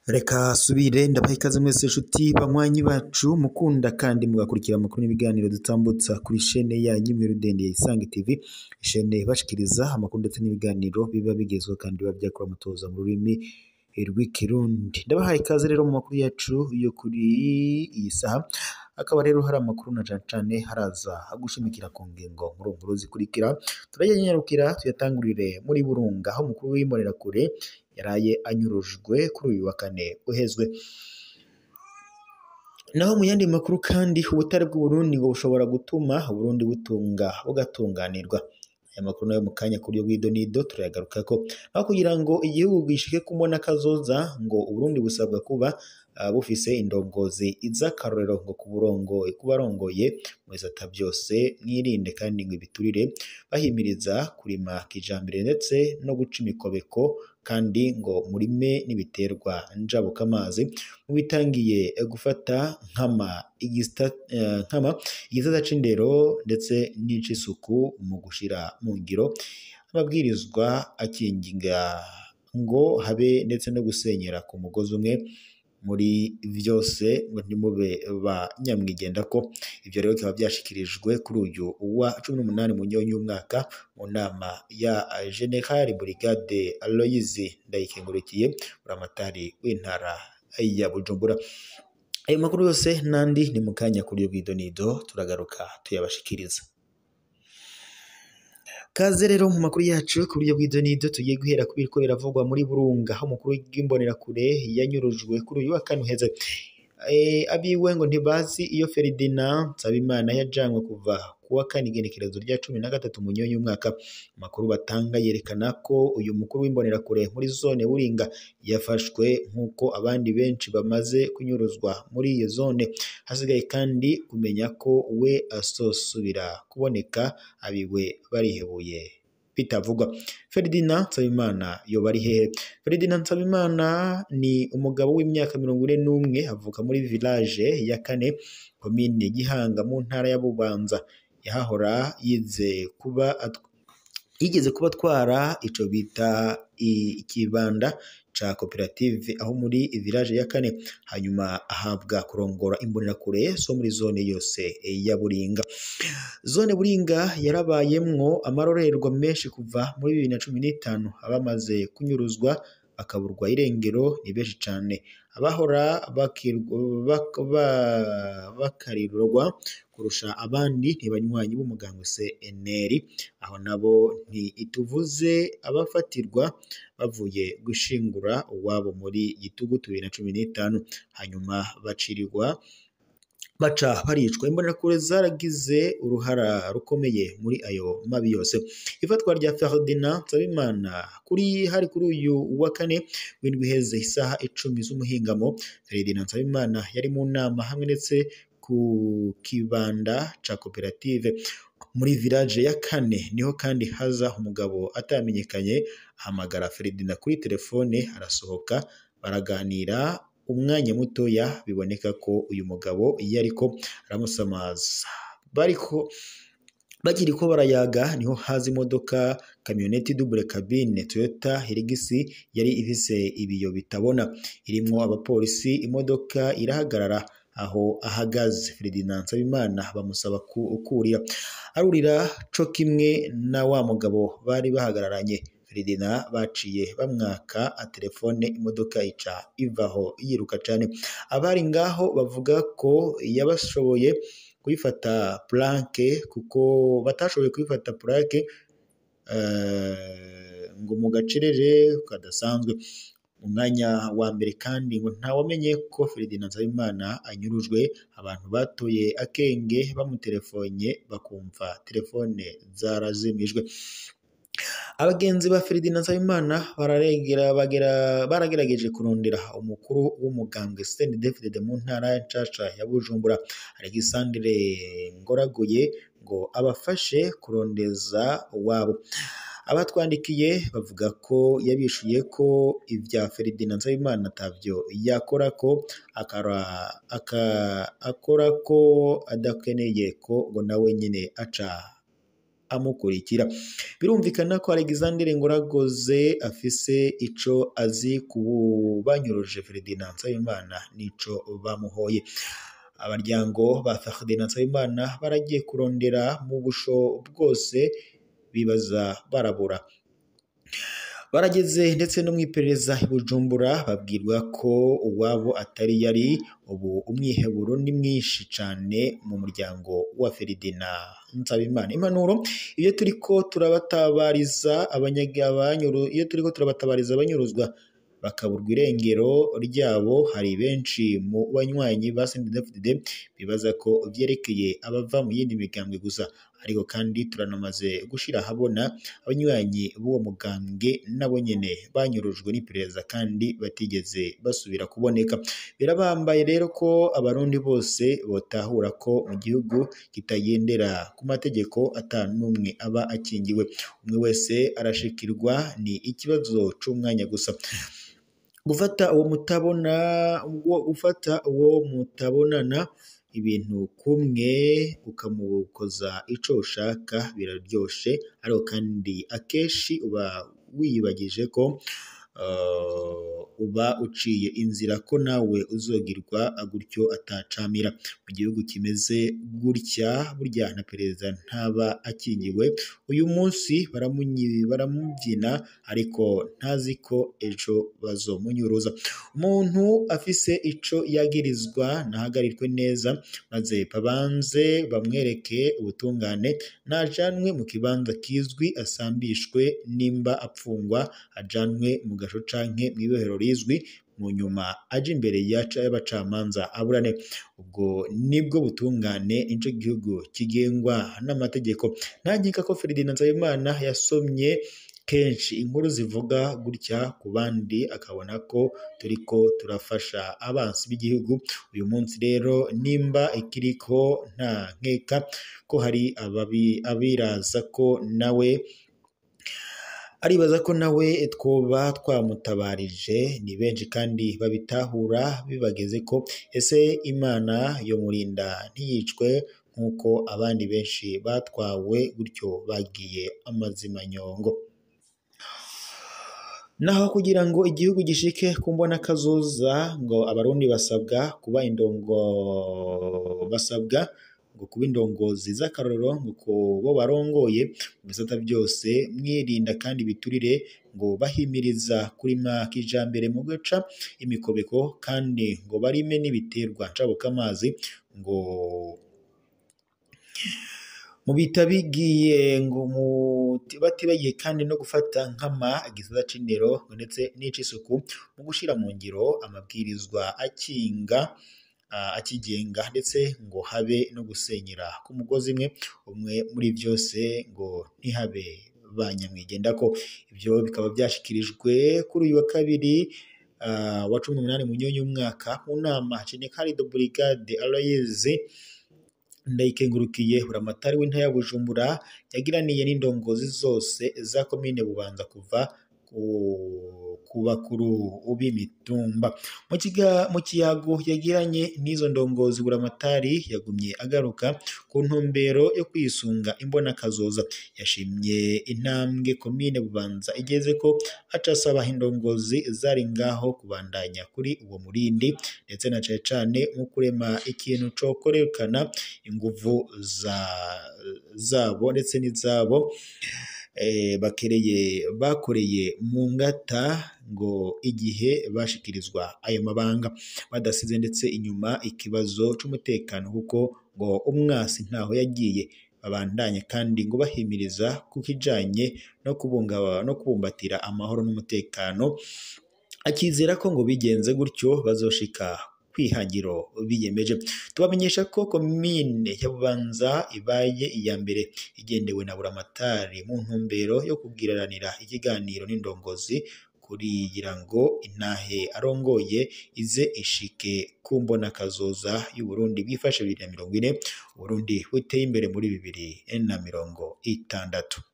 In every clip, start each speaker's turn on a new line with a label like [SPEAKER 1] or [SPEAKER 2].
[SPEAKER 1] Reka subire ndabaha ikaze mwese nshuti banywanyi bacu mukunda kandi mugakurikira amakuru n'ibiganiro dutambutsa kuri shene yanyu imwe rudende ya Isange TV, shene bashikiriza amakuru ndetse n'ibiganiro biba bigezweho kandi biba byakora amatoza mu rurimi rw'Ikirundi. Ndabahaye ikaze rero mu makuru yacu yo kuri iyi saha, akaba rero hari amakuru na cane cane haraza gushimikira ku ngingo nkuru zikurikira. Turayanyarukira tuyatangurire muri Burunga aho umukuru w'Imbonerakure yaraye anyurujwe kuri uyu wa kane uhezwe. Naho mu yandi makuru kandi, ubutare bw'Uburundi ngo bushobora gutuma Uburundi butunga bugatunganirwa. Aya makuru nayo mu kanya ku buryo bw'idonido turayagarukako. Aho kugira ngo igihugu gishike kumona kazoza, ngo Uburundi busabwa kuba bufise indongozi iz'akarorero ngo kubarongoye mu bisata byose, mwirinde kandi ngo ibiturire, bahimiriza kurima kijambere ndetse no guca imikobeko, kandi ngo murime n'ibiterwa njabukamazi mu bitangiye gufata nkama igisata c'indero ndetse n'ic'isuku mu gushira mu ngiro amabwirizwa akinginga ngo habe ndetse no gusenyera ku mugozi umwe muri vyose, ngo ntimube ba nyamwigendako. Ivyo rero bikaba vyashikirijwe kuri uyu wa 18 Munyonyo y'umwaka mu nama ya General Brigade Aloyizi Ndayikengurukiye, buramatari w'intara ya Bujumbura. Ayo makuru yose n'andi ni mu kanya kuri bw'idonido turagaruka tuyabashikiriza. Kaze rero mu makuru yacu ku buryo bw'idonido tugiye guhera ku biriko biravugwa muri Burunga aho umukuru w'Imbonerakure yanyurujwe kuri uyu wa kane uheze. Abiwe ngo ntibazi iyo Ferdinand Nsabimana yajanywe kuva kuwa kane igenekerezo rya 13 Munyonyo y'umwaka. Amakuru batanga yerekana ko uyu mukuru w'Imbonerakure muri zone Buringa yafashwe nk'uko abandi benshi bamaze kunyuruzwa muri iyo zone. Hasigaye kandi kumenya ko we asosubira kuboneka, abiwe barihebuye bitavugwa. Ferdinand Nsabimana yoba ari hehe? Ferdinand Nsabimana ni umugabo w'imyaka 41, avuka muri village ya kane, komine Gihanga mu ntara ya Bubanza. Yahahora yigeze kuba atwara ico bita ikibanda ca koperative aho muri village ya kane, hanyuma ahabwa kurongora Imbonerakure zo muri zone yose ya Buringa. Zone Buringa yarabayemwo amarorerwa menshi kuva muri 2015, abamaze kunyuruzwa bakaburwa irengero ni benshi cane. Abahora bakarirwa kurusha abandi ntibanywanyi b'umugambwe CNL, aho nabo ntituvuze abafatirwa bavuye gushingura uwabo muri Gitugutu 2015, hanyuma bacirirwa baca baricwa. Imbonerakure zaragize uruhara rukomeye muri ayo mabi yose. Ifatwa rya Ferdinand Nsabimana hari kuri uyu wa kane w'indwi iheze isaha 10 z'umuhingamo. Ferdinand Nsabimana yari mu nama hamwe ndetse ku kibanda ca koperative muri village ya kane. Niho kandi haza umugabo atamenyekanye ahamagara Ferdinand kuri telefone, arasohoka baraganira umwanya mutoya, biboneka ko uyu mugabo yariko aramusamaza. Bariko bakiriko barayaga niho haza imodoka kamyoneti double cabine Toyota Hilux yari ifise ibiyo bitabona, irimwo abapolisi. Imodoka irahagarara aho ahagaze Ferdinand Nsabimana, bamusaba kurira, arurira co kimwe na wa mugabo bari bahagararanye. Ferdinand baciye bamwaka telefone, imodoka ica ivaho yiruka cane. Abari ngaho bavuga ko yabashoboye kuyifata planke, kuko batashoboye kuyifata plaque ngo mu gacerere kadasanzwe. Mu mwanya wa mbere kandi ngo ntawamenye ko Ferdinand Nsabimana anyurujwe. Abantu batoye akenge bamutelefone bakumva telefone zarazimijwe. Abagenzi ba Ferdinand Nsabimana baragerageje kurondera umukuru w'umugambwe CNDD-FDD mu ntara ya Ncaca ya Bujumbura, Alexandre Ngoraguye, ngo abafashe kurondeza uwabo. Abatwandikiye bavuga ko yabishuye ko ibya Ferdinand Nsabimana atavyo yakora, ko akora ko adakeneye ko ngo nawe nyine aca amukurikira. Birumvikana ko Alexandre Ngoragoze afise ico azi ku banyuruje Ferdinand Nsabimana nico bamuhoye. Abaryango ba Ferdinand Nsabimana baragiye kurondera mu busho bwose bibaza barabura. Barageze ndetse no mw'iperereza i Bujumbura babwirwa ko uwabo atari yari. Ubu umwiheburo ni mwinshi cane mu muryango wa Ferdinand Nsabimana. Impanuro: iyo turiko turabatabariza iyo turiko turabatabariza abanyuruzwa bakaburwa irengero ryabo, hari benshi mu banywanyi ba CNDD-FDD bibaza ko vyerekeye abava mu yindi migambwe gusa, ariko kandi turanamaze gushira ahabona abanywanyi b'uwo mugambwe nabo nyene banyurujwe n'iperereza kandi batigeze basubira kuboneka. Birabambaye rero ko abarundi bose botahura ko mu gihugu kitagendera ku mategeko ata n'umwe aba akingiwe, umwe wese arashikirwa, ni ikibazo c'umwanya gusa. Gufata uwo mutabona, gufata uwo mutabonana ibintu kumwe ukamukoza ico ushaka biraryoshe, ariko kandi akenshi uba wiyibagije ko uba uciye inzira ko nawe uzogirwa gutyo atacamira. Mu gihugu kimeze gutya burya na perezida ntaba akingiwe, uyu munsi baramubyina ariko ntazi ko ejo bazomunyuruza. Umuntu afise ico yagirizwa nahagarikwe neza, maze babanze bamwereke ubutungane, najanwe mu kibanza kizwi asambishwe, nimba apfungwa ajanwe mu gasho canke mw'ibohero rizwi, mu nyuma aje imbere y'abacamanza aburane. Ubwo nibwo butungane, nico gihugu kigengwa n'amategeko. Nta nkeka ko Ferdinand Nsabimana yasomye kenshi inkuru zivuga gutya ku bandi akabona ko turiko turafasha abansi b'igihugu. Uyu munsi rero nimba ikiriko nta nkeka ko hari abiraza ko nawe aribaza ko nawe twoba twamutabarije. Ni benshi kandi babitahura bibageze ko ese Imana yomurinda ntiyicwe nk'uko abandi benshi batwawe gutyo bagiye amazimanyongo. Naho kugira ngo igihugu gishike ku mbonakazoza ngo abarundi basabwa kuba basabwa ngo kuba indongozi z'akarorero ngo kubo barongoye mu bisata byose, mwirinda kandi biturire, ngo bahimiriza kurima kijambere mu guca imikobeko, kandi ngo barime n'ibiterwa ncabukamazi, ngo mu bitabigiye ngo batibagiye kandi no gufata nkama igisata c'indero ndetse n'ic'isuku mu gushira mu ngiro amabwirizwa akinga akigenga, ndetse ngo habe no gusenyera ku mugozi umwe umwe muri byose, ngo ntihabe ba nyamwigendako. Ibyo bikaba byashikirijwe kuri uyu wa kabiri wa 18 Munyonyo umwaka mu nama General de Brigade Aloys Ndayikengurukiye buramatari w'intara ya Bujumbura yagiraniye n'indongozi zose za komine Bubanza kuva ku bakuru b'imitumba. Mu kiyago yagiranye n'izo ndongozi, buramatari yagumye agaruka ku ntumbero yo kwisunga imbonakazoza. Yashimye intambwe komine Bubanza igeze ko, aca asaba indongozi zari ngaho kubandanya kuri uwo murindi, ndetse na cane cane mu kurema ikintu co kwerekana inguvu zabo ndetse n'izabo bakereye bakoreye mu ngata ngo igihe bashikirizwa ayo mabanga, badasize ndetse inyuma ikibazo c'umutekano, kuko ngo umwasi ntaho yagiye. Babandanye kandi ngo bahimiriza ku kijanye no kubungaba no kubumbatira amahoro n'umutekano, akizera ko ngo bigenze gutyo bazoshika kwihangiro biyemeje. Tubamenyesha ko komine ya Bubanza ibaye iya mbere igendewe na buramatari mu ntumbero yo kugiranira ikiganiro n'indongozi kugira ngo intahe arongoye ize ishike ku mbonakazoza y'Uburundi bwifashe 2040, Uburundi buteye imbere muri 2060.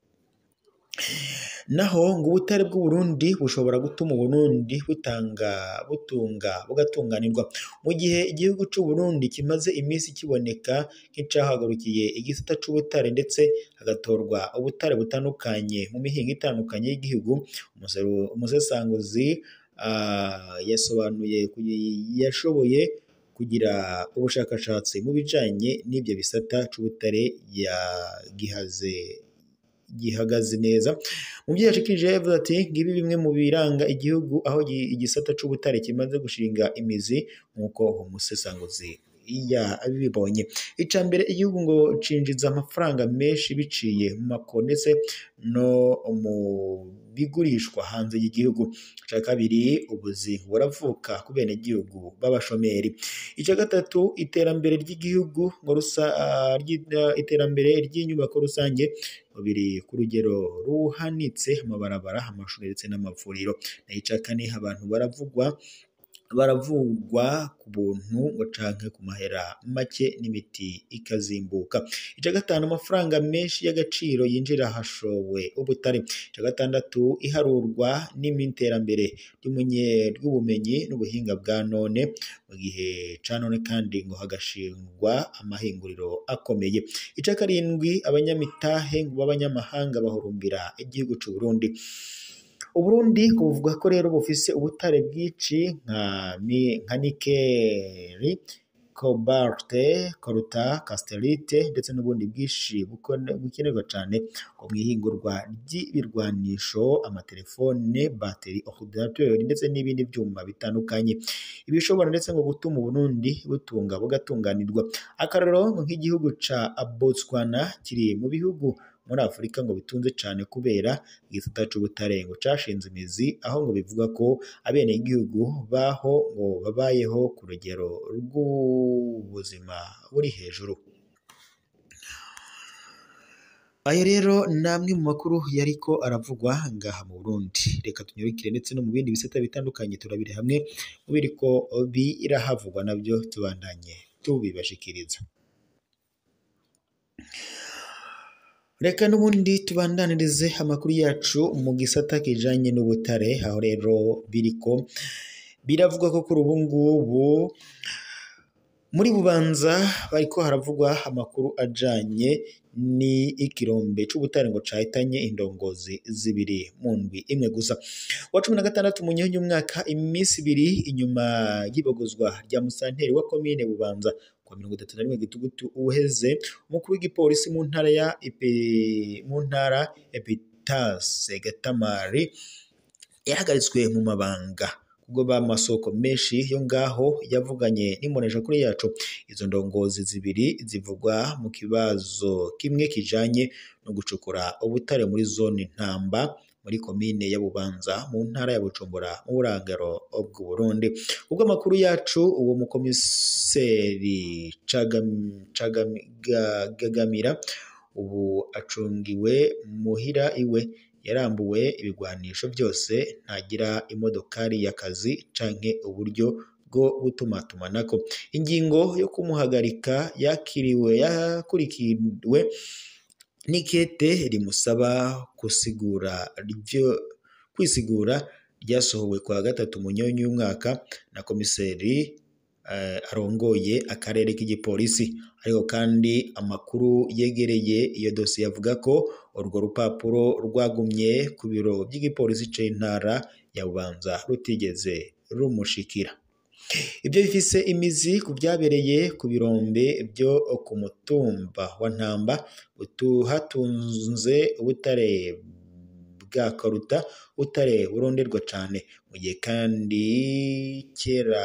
[SPEAKER 1] Naho ngo ubutare bw'u Burundi bushobora gutuma Uburundi butunga bugatunganirwa. Mu gihe igihugu c'u Burundi kimaze iminsi kiboneka nk'icahagurukiye igisata c'ubutare ndetse hagatorwa ubutare butandukanye mu mihingo itandukanye y'igihugu, umusesanguzi yasobanuye yashoboye kugira ubushakashatsi mu bijanye n'ivyo bisata c'ubutare gihagaze neza. Mu byo yashikirije yavuze ati ngibi bimwe mu biranga igihugu aho igisata c'ubutare kimaze gushinga imizi nk'uko umusesanguzi yabibonye. Ica mbere, igihugu ngo cinjiza amafaranga menshi biciye mu mako ndetse no mu bigurishwa hanze y'igihugu. Ica kabiri, ubuzi buravuka ku benegihugu b'abashomeri. Ica gatatu, iterambere ry'igihugu ngo iterambere ry'inyubako rusange ngo biri ku rugero ruhanitse, amabarabara, amashuri ndetse n'amavuriro. Naho ica kane, abantu baravugwa ku buntu ngo canke ku mahera make n'imiti ikazimbuka. Ica gatanu, amafaranga menshi y'agaciro yinjira hashowe ubutare. Ica gatandatu, iharurwa n'iterambere ry'ubumenyi n'ubuhinga bwa none. Mu gihe ca none kandi ngo hagashingwa amahinguriro akomeye. Ica karindwi, abanyamitahe ngo b'abanyamahanga bahurumbira igihugu c'u Burundi. Uburundi buvuga ko rero bufise ubutare bwinshi nka nikeli, kobalte, koruta, casterite ndetse n'ubundi bwinshi bukenerwa cane ngo mw'ihingurwa ry'ibirwanisho, amatelefone, bateri, ordinateur ndetse n'ibindi vyuma bitandukanye. Ibishobora ndetse ngo gutuma Uburundi butunga bugatunganirwa. Akarorero ngo nk'igihugu ca Botswana kiri mu bihugu muri Afurika ngo bitunze cane kubera igisata c'ubutare ngo cashinze imizi, aho ngo bivuga ko abenegihugu baho ngo babayeho ku rugero rw'ubuzima buri hejuru. Ayo rero ni amwe mu makuru yariko aravugwa ngaha mu Burundi. Reka tunyarukire ndetse no mu bindi bisata bitandukanye turabire hamwe mu biriko birahavugwa navyo tubandanye tubibashikiriza. Reka n'ubundi tubandanirize amakuru yacu mu gisata kijanye n'ubutare, aho rero biriko biravugwa ko kuri ubu ngubu muri Bubanza bariko haravugwa amakuru ajanye n'ikirombe c'ubutare ngo cahitanye indongozi zibiri mu ndwi imwe gusa. Wa 16 Munyonyo umwaka, iminsi ibiri inyuma y'ibogozwa rya musanteri wa komine Bubanza kwa 31 Gitugutu uheze, umukuru w'igipolisi mu ntara ya Epitase Gatamari yahagaritswe mu mabanga ubwo b'amasoko menshi yo ngaho yavuganye n'imboneshakure yacu. Izo ndongozi zibiri zivugwa mu kibazo kimwe kijanye no gucukura ubutare muri zone Ntamba muri komine ya Bubanza mu ntara ya Bujumbura mu burangaro bw'u Burundi. Ubwo amakuru yacu, uwo mukomiseri Gagamira ubu acungiwe muhira iwe, yarambuwe ibigwanisho byose, ntagira imodokari y'akazi canke uburyo bwo gutumatumanako. Ingingo yo kumuhagarika yakurikiwe n'ikete rimusaba kwisigura ryasohowe kwa 3 Munyonyo y'umwaka na komiseri arongoye akarere k'igipolisi. Ariko kandi amakuru yegereye iyo dosiye avuga ko urwo rupapuro rwagumye ku biro by'igipolisi c'intara ya Bubanza rutigeze rumushikira. Ibyo bifise imizi ku byabereye ku birombe byo ku mutumba wa Ntamba hatunze ubutare bwa Karuta, ubutare buronderwa cane, mu gihe kandi kera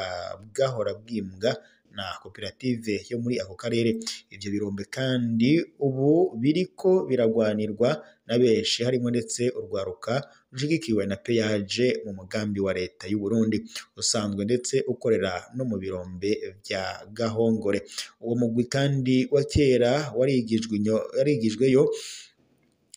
[SPEAKER 1] bwahora bwimbwa na koperative yo muri ako karere. Ivyo birombe kandi ubu biriko biragwanirwa na benshi, harimo ndetse urwaruka rushigikiwe na peyaje mu mugambi wa leta y'u Burundi usanzwe ndetse ukorera no mu birombe vya Gahongore. Uwo mugwi kandi wa kera warigijweyo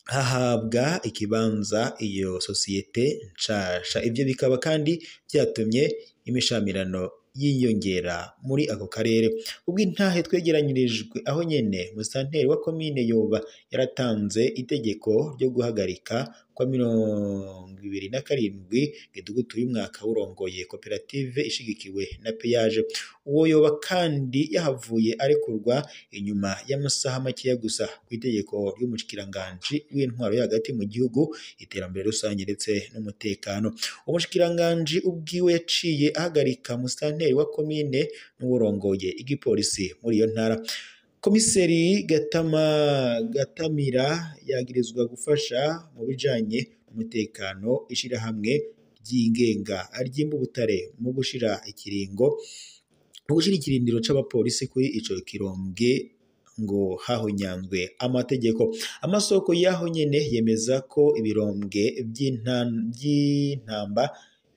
[SPEAKER 1] hahabwa ikibanza iyo sosiyete nshasha. Ivyo bikaba kandi vyatumye imishamirano yiyongera muri ako karere. Ubwo intahe twegeranyirijwe aho nyene, musitanteri wa komine yoba yaratanze itegeko ryo guhagarika kwa 27 Gitugutu y'umwaka urongoye koperative ishigikiwe na Peyaje. Uwo yoba kandi yahavuye arekurwa inyuma y'amasaha makeya gusa ku itegeko ry'umushikiranganji w'intwaro yo hagati mu gihugu, iterambere rusange ndetse n'umutekano. Umushikiranganji ubwiwe yaciye ahagarika musitanteri wa komine n'uwurongoye igipolisi muri iyo ntara. Komiseri Gatamira yagirizwa gufasha mu bijanye n'umutekano ishirahamwe ry'ingenga ry'imbubutare mu gushira ikirindiro c'abapolisi kuri ico kirombwe ngo hahonyanzwe amategeko. Amasoko yaho nyene yemeza ko ibirombwe vy'intamba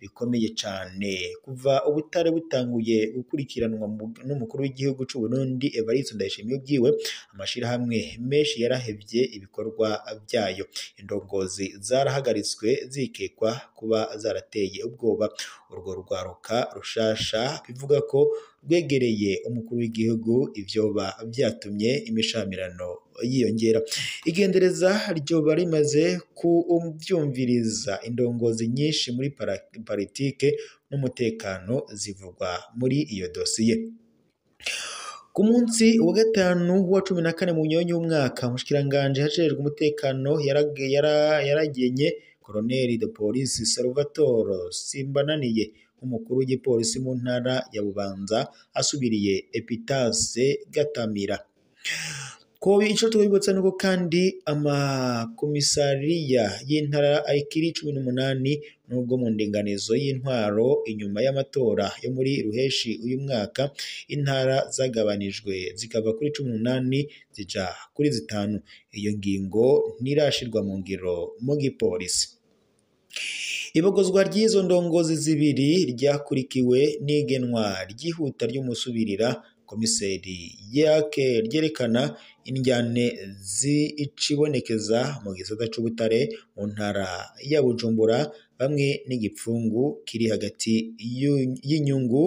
[SPEAKER 1] bikomeye cane kuva ubutare butanguye gukurikiranwa n'umukuru w'igihugu c'u Burundi Evariste Ndayishimiye ubwiwe, amashirahamwe menshi yarahevye ibikorwa vyayo. Indongozi zarahagaritswe zikekwa kuba zarateye ubwoba urwo rwaruka rushasha, bivuga ko rwegereye umukuru w'igihugu, ivyoba vyatumye imishamirano yiyongera. Igendereza ryoba rimaze kuvyumviriza indongozi nyinshi muri politike n'umutekano zivugwa muri iyo dosiye. Ku munsi wa gatanu wa 14 mu nyonyi w'umwaka, umushikiranganji hajejwe umutekano yaragenye Colonel de Police Salvatore Simbananiye umukuru w'igipolisi mu ntara ya Bubanza asubiriye Epitase Gatamira. Ko ico twibutsa nuko kandi amakomisariya y'intara akiri 18 nubwo mu ndinganizo y'intwaro inyuma y'amatora yo muri Ruheshi uyu mwaka intara zagabanijwe zikava kuri 18 zija kuri 5. Iyo ngingo ntirashirwa mu ngiro mu gipolisi. Ibogozwa ry'izo ndongozi zibiri ryakurikiwe n'igenwa ryihuta ry'umusubirira komiseri yake ryerekana indyane zicibonekeza mu gisata c'ubutare mu ntara ya Bujumbura, bamwe n'igipfungu kiri hagati y'inyungu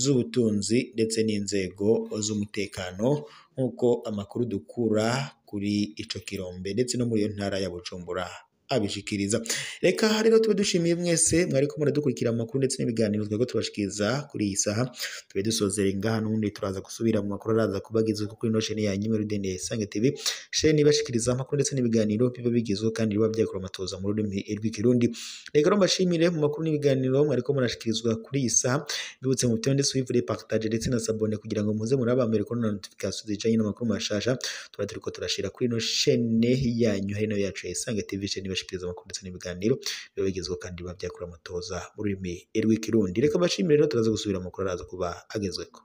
[SPEAKER 1] z'ubutunzi ndetse n'inzego z'umutekano, nk'uko amakuru dukura kuri ico kirombe ndetse no muri iyo ntara ya Bujumbura abishikiriza. Reka rero tube dushimiye mwese mwariko muradukurikira amakuru ndetse n'ibiganiro twego tubashikiriza kuri iyi saha. Tube dusozera ngaha, n'ubundi turaza gusubira mu makuru araza kubagizwe kuri ino sheni yanyu Rudende Isange TV, sheni ibashikiriza amakuru ndetse n'ibiganiro biba bigizwe kandi biba byakora amatoza mu rurimi rw'ikirundi. Reka rero mbashimire mu makuru n'ibiganiro mwariko murashikirizwa kuri iyi saha. Bibutse mu byo ndetse wivure partage ndetse na sabone kugira ngo muze murabambere kuri notification zijanye n'amakuru mashasha tuba turiko turashira kuri ino sheni yanyu hari nayo yacu Isange TV, sheni ibashikiriza amakuru ndetse n'ibiganiro biba bigezweho kandi biba byakora amatoza mu rurimi rw'ikirundi. Reka mbashimire rero, turaza gusubira amakuru araza kuba agezweko.